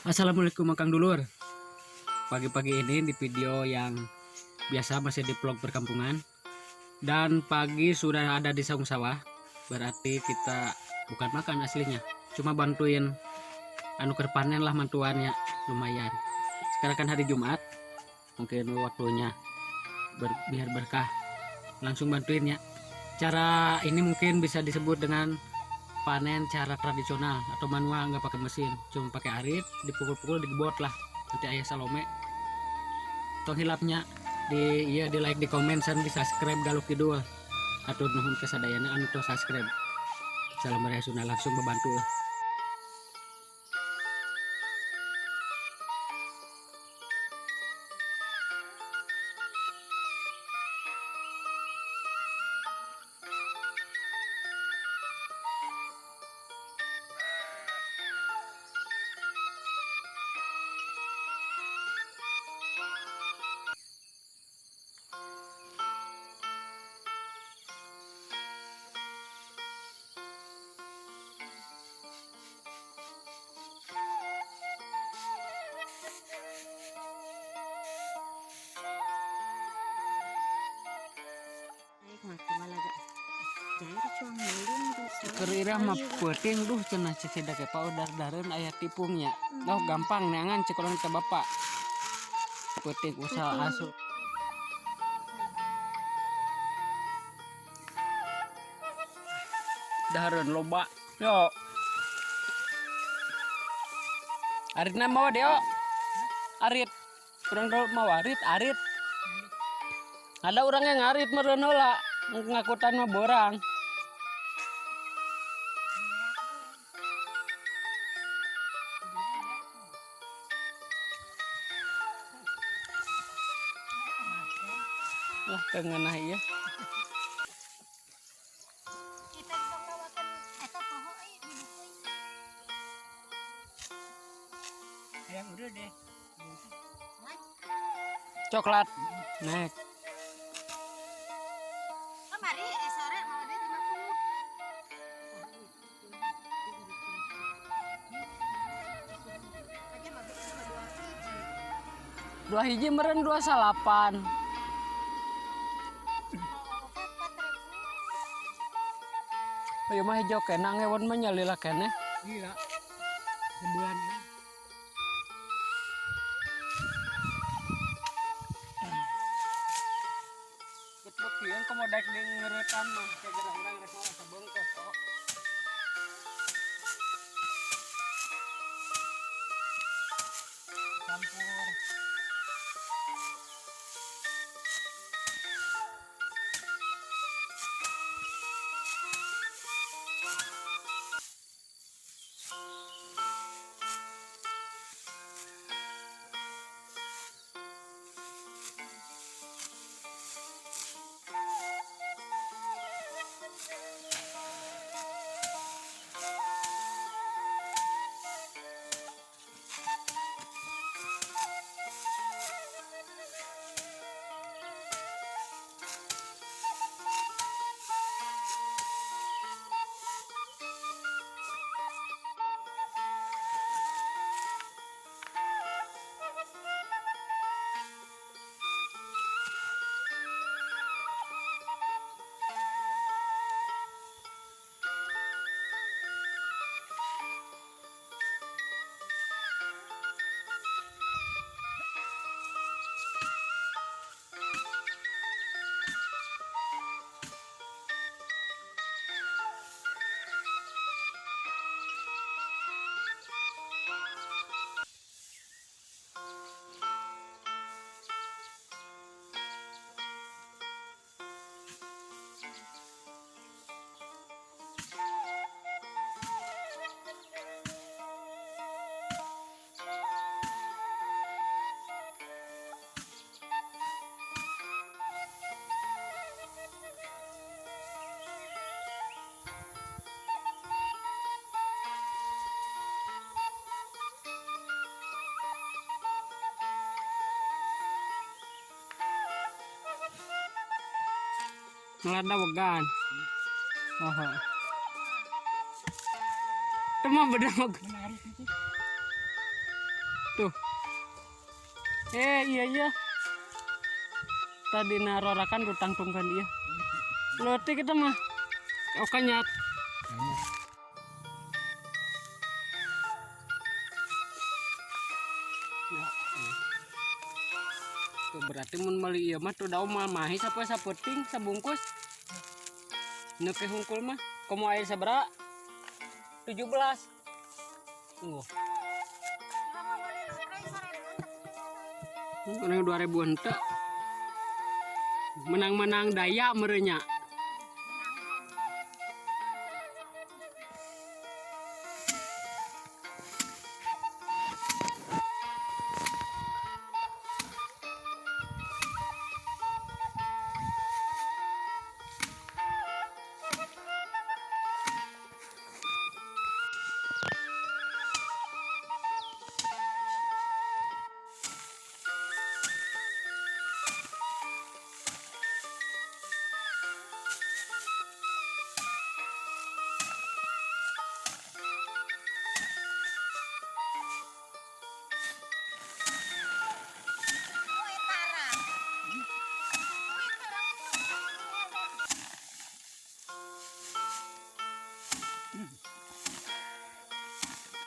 Assalamualaikum, Kang Dulur. Pagi-pagi ini di video yang biasa masih di vlog perkampungan. Dan pagi sudah ada di saung sawah. Berarti kita bukan makan aslinya, cuma bantuin anu keur panen lah, mantuannya lumayan. Sekarang kan hari Jumat, mungkin waktunya biar berkah. Langsung bantuin ya. Cara ini mungkin bisa disebut dengan panen cara tradisional atau manual, nggak pakai mesin, cuma pakai arit, dipukul-pukul, digebot lah. Nanti aya Salome. Tong hilap nya di iya, di like, di komen, dan di subscribe Galuh Kidul. Hatur nuhun ka sadayana anu tos subscribe. Salam Baraya Sunda, langsung membantu lah. Keur irah mah peuting, duh, cenah cek da ke paudar dareun aya tipungnya. Oh, gampang neangan cek urang teh, bapak. Peuting usaha asup. Dahareun loba. Yo. Aritna mawa deo. Arit. Urang mawa arit, arit. Ada orang yang ngarit meureun heula. Ngakutan mah borang. Lah, teu ngeunah ieu. Kita ngawakan eta poho euy di buku. Yang udah deh. Coklat. Nek. Kamari sore mau deh 50. Aja mah cuma 2 hiji. 2 hiji meureun 29. 4 ribu. Oh, ieu mah hijau keneh, ngewon mah nyalila keneh. Gila. Sebulan ya. Bet-bekian komo daek di ngeuretan mah kayak gerang urang rek mawa sabengkok kok. Campur. Ngeladawegan. Oh. Itu mah bedog. Menarik itu. Eh, iya iya. Tadi narorakan ku tangtungkan dia. Leutik kita mah. Oh kanyat. Banyak. Ya. Tuh berarti mun meuli ieu mah tuh daun mah mahi sapoe sapeuting sabungkus. Nu ke hungkul mah komo aya sabaraha? 17. Tunggu. Menang 2000 henteu. Menang-menang daya merenya. Kue tarang. Kue tarang.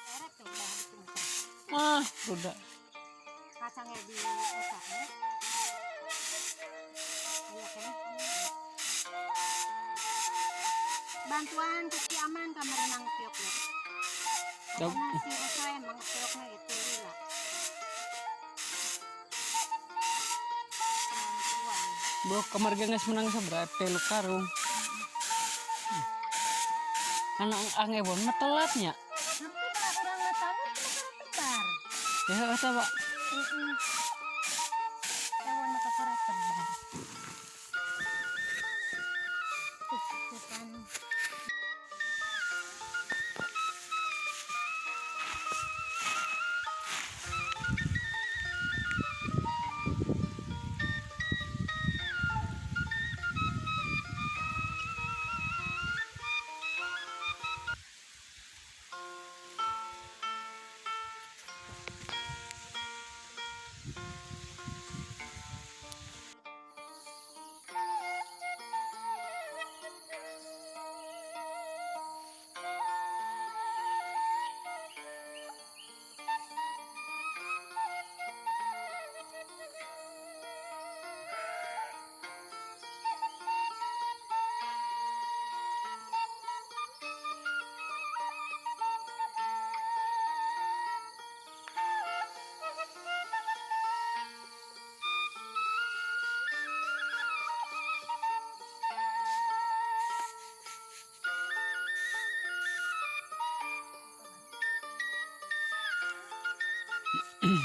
Erek tuh, bah, itu. Mah, udah. Kacangnya di otak ya. Iya kan? Bantuan kaki aman kamar mang tiok ya. Dap- Karena si Rosa emang tioknya gitu lila. Bantuan. Bro, kamar geus menang sabaraha 3 karung. Anak ang ewon mah telatnya. Tapi kalau orang ngetanur cuma karena tebar. Ya eta, Pak. Heeh. Ewan mah kakara tebar. Tuh, tuh kan.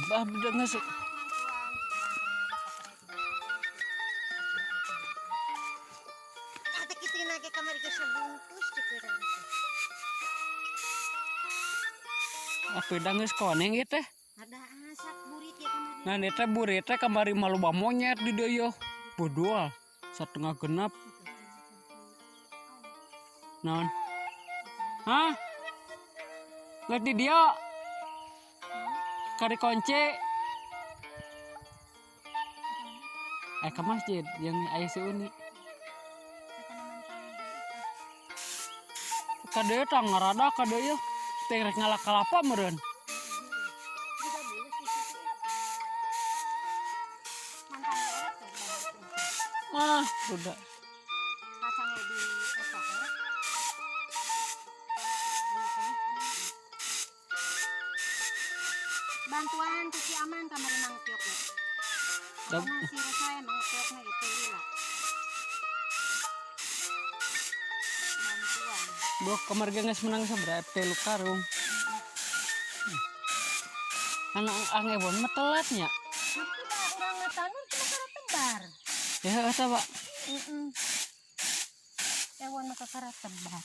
Bah, budak geus. Ate kitu nage kamari ge sabungkus cek urang teh. Ah, pedang geus koneng ieu teh. Ada asak burit ya kamari. Nah, eta burit teh kamari mah loba monyet di dieu yeuh. Bodoh. Satengah genap. Naon? Hah? Lihat di dia. Kari kunci. Eh ke masjid yang aya si Uni. Kade tah ngarada kade yeuh. Teh rek ngalak kalapa meureun. Mah, udah. Kacangnya di otak ya. Iya kan? Bantuan kaki aman kamari mang tiok ya. Dap- Karena si Rosa emang tioknya gitu lila. Bantuan. Bro, kamar geus menang sabaraha 3 karung. Anak ang ewon mah telatnya. Tapi kalau orang ngetanur cuma karena tebar. Ya eta, Pak. Heeh. Ewan mah kakara tebar.